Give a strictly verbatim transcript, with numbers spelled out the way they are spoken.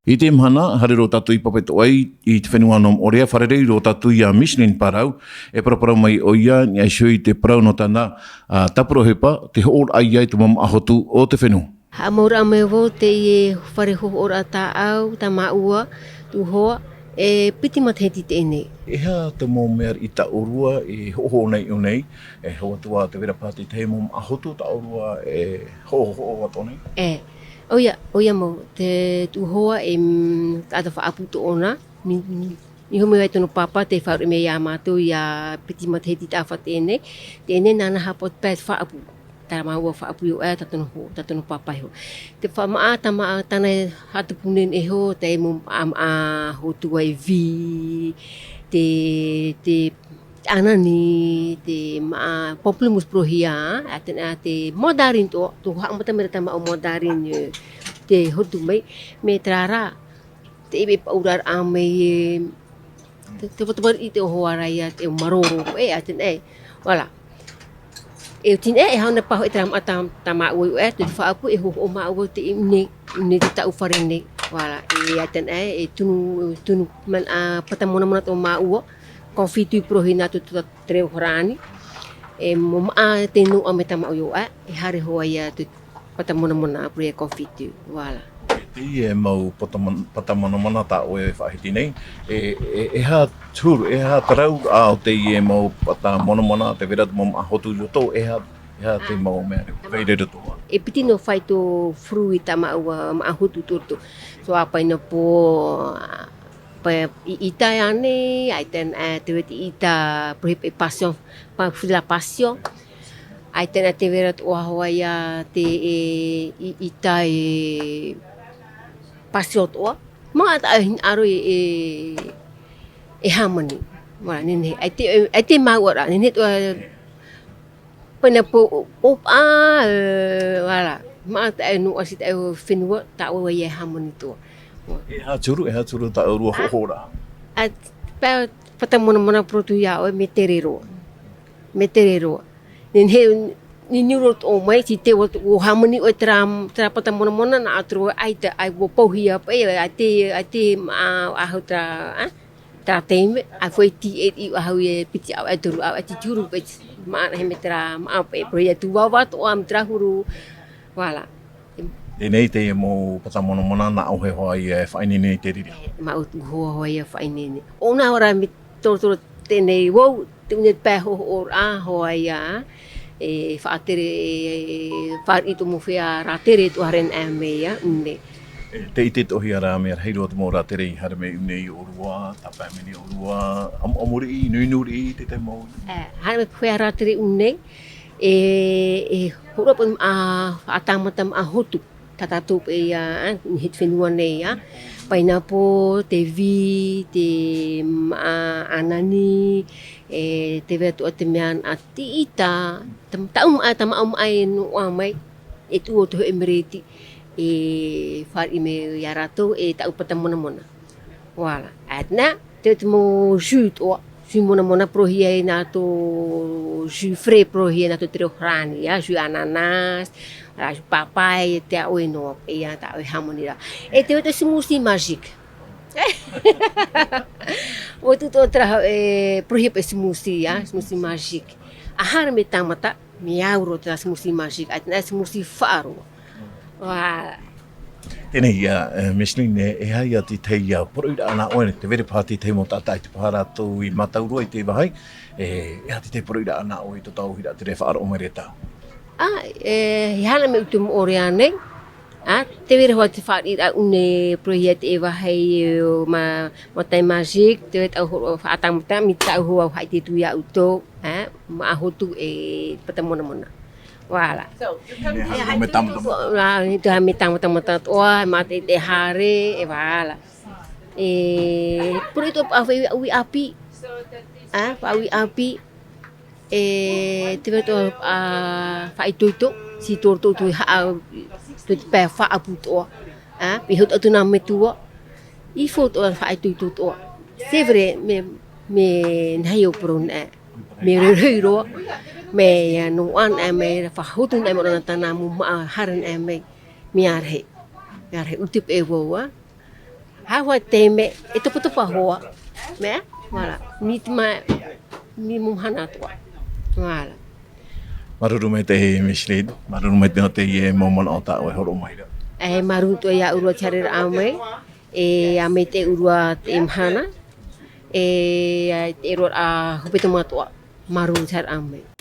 I teie mahana, haere roa tātou i Papatoʻai, i te fenua nō Moʻorea, fārerei roa tātou iā Micheline Parau, e paraparau mai ʻoia, i niʻa iho i te parau nō tāna, ā, tāpura ʻohipa, te hoʻoraʻa ia i te mau māʻa hotu o te fenua. Haʻamauraʻa mai vau teie fare hoʻoraʻa tāʻau, tā māua, tuʻu hoa, e piti matahiti teie nei. E aha te mau mea riʻi tā ʻōrua e hoʻohoʻo nei i ʻō nei, e hau atu ā tē vai ra paha te tahi mau māʻa hotu tā ʻōrua e hoʻohoʻo atoʻa nei? E, ʻoia, ʻoia mau, te tuʻu hoa e, mm, taʻata faʻaʻapu tōna, ni, ni, niho mai ai tōna pāpā tē faʻaruʻe mai iā mātou iā piti matahiti taʻata teie nei, teie nei nāna haʻapaʻo pae faʻaʻapu. Tā māua faʻaʻapu iho ā, tā tōna ho-, tā tōna pāpā iho. Te faʻamaʻa, tā māua, tāna e haʻatupu nei iho, te mau māʻa, māʻa hotu ʻaita, te, te ʻanani, te māʻa pamplemousse parauhia, ʻaita ā te mandarine atoʻa, tō haʻamata mai ra tā māua mandarine, te hotu mai, mai terā rā, te ʻeveʻeva ʻauraʻa mai e, te, te ʻohipa riʻi te ʻohipa ra ia, te maroro, e, ʻaita ā, voilà. E oti nei, e haʻamata paha e terā māʻa tā, tā māua iho ā, te faʻaʻapu e hoʻo māua i teie nei, nei te taʻu fare nei, voilà. E ʻaita ā, e tunu, tunu mana, ā, pata monamona tō māua, confiture parauhia nā tō, tō, tō te reo farāni, e mau māʻa tē noaʻa mai tā māua iho ā, e haere hoʻi ia te pata monamona, parauhia confiture, voilà. Teie mau pata mon-, pata monamona tā ʻoe e faʻahiti nei, e, e, e aha te huru, e aha te rauraʻa o teie mau pata monamona, tē vai ra te mau māʻa hotu i roto, e aha, e aha te mau mea reo, vai ra i roto? E piti noa faito fruit tā māua, māʻa hotu i roto. So, ā, painapō, ā, pa-, ʻiʻita ānei, ʻaita ā, tē vai ra te ʻiʻita, parauhia e passion, pa-, fruit de la passion. ʻAita ā tē vai ra atoʻa hoʻi ia te, e, ʻiʻita e passion atoʻa. Māʻa tāʻu e hinaʻaro e, e, e hāmani. Voilà, nehenehe. ʻAita, ʻaita māuʻa rā, nehenehe atoʻa, painapō, ʻōpaʻa, e, voilà. Māʻa tāʻu e noaʻa i te fenua, tāʻu ia e hāmani atoʻa. E aha te huru, e aha te huru tā ʻōrua hoʻoraʻa? ʻA, pa-, pata monamona parau atu iā ʻoe, mea tere roa. Mea tere roa. Nehenehe, ni niu roa atoʻa mai, tē ʻite ʻoe, ʻua hāmani ʻoe terā, terā pata monamona, nā ʻō atu ra ʻaita, ʻaita ʻua pauhia paʻi, ʻaita, ʻaita, ā, ʻahu terā, ā, terā taime, ʻaita ʻua tīaʻi ʻahu e piti ʻāvaʻe, toru ʻāvaʻe, tīturu paʻi, māʻa rahi mai terā, māʻa paʻi, parauhia tūvāvā atoʻa mai terā huru, voilà. Teie nei te mau pata monamona, nā ʻoe hoʻi e faʻaineine i te reira. Māʻa tuʻu hoa hoʻi e faʻaineine. ʻO nā ʻō ra mea torotoro teie nei vau, te ʻū nei pae hoʻoraʻa hoʻi ia, e faʻatere, e fāriʻi tō mau feiā rātere atoʻa haere anaʻe mai ia, ʻū nei. E, tē ʻite atoʻahia ra mea rahi roa te mau rātere i haere mai i ʻō nei i ʻōrua, tāpae mai nei i ʻōrua, ʻam-, ʻamu riʻi, nuinu riʻi, te tahi mau. E, haere mai feiā rātere ʻū nei, e, e hōroʻa paʻi, ā, faʻatāmata māʻa hotu. Tā tātou paʻi ia, ā, i te fenua nei, ā. Painapō, te vī, te māʻa ʻanani, e, tē vai ra atoʻa te mea nā ʻiʻita, tā, tāʻu māʻa, tā māʻa māʻa e noaʻa mai, e tuʻu o te hōʻē mereti, e fāriʻi mai iā rātou, e tāʻu pata monamona. Voilà. ʻAita ā, te, te mau jus atoʻa, jus monamona parauhia e nā tō, jus frais parauhia e nā tō te reo farāni, ā, jus ananas, ā, jus papaye, te ʻoe noa, e ia, tā ʻoe hāmani ra. E tē vai ra te smoothie magique. ʻUa tuʻu atoʻa terā, e, parauhia paʻi smoothie, ā, smoothie magique. ʻA haere mai tāmata, mea au roa terā smoothie magique, ʻaita ā smoothie faʻaroa. Voilà. Teie nei ia, e, Micheline, e, e aha ia te tahi ia poroʻiraʻa nā ʻoe, tē vai ra paha te tahi mau taʻata ʻaita paha rātou i mātau roa i te vāhi, e, e aha te tahi poroʻiraʻa nā ʻoe i tō tāʻu huiraʻatira e faʻaroʻo mai ra ia tāua? Ā, e, e hana mai ʻoutou Moʻorea nei, ā, tē vai ra hoʻi te fāriʻiraʻa ʻū nei parauhia te vāhi, e, o mā, Matai Magique, tē vai ra tāʻu hōroʻa faʻatāmata, mai tāʻu hoʻi ʻua faʻaʻite atu iā ʻoutou, ā, māʻa hotu e pata monamona. Voilà. So, you're coming. Mea haere mai tāmata. Ā, i te haere mai tāmata atoʻa, mātaʻitaʻi haere, e voilà. E, pure atoʻa paʻi faʻauiʻapi. Ā, faʻauiʻapi. E, tē vai ra atoʻa, ā, faʻaitoito, tei tō rātou, tō te haʻa, tō te pae faʻaʻapu atoʻa. Ā, i hau atu nā metua. I fou atoʻa faʻaitoito atoʻa. C'est vrai, mea, mea rahi au parau nei. Mea rahi roa, mea ia noaʻa anaʻe mai, faʻahotu anaʻe mai ra nā tāna mau māʻa haere anaʻe mai, mea rahi, mea rahi, ʻute paʻi vau, ā. Haʻahoʻi te mea, e topatopa hoʻi. Mea, voilà. Niti mai, niti mahana atoʻa. Voilà. Māuruuru maitaʻi Miss Reid, māuruuru maitaʻi nō teie mau manaʻo tā ʻoe e hōroʻa mai ra. E māuruuru atoʻa iā ʻoe i te haereraʻa mai, e ʻia maitaʻi ʻoe i teie mahana, e, e te roaraʻa hepetoma atoʻa, māuruuru i te haereraʻa mai.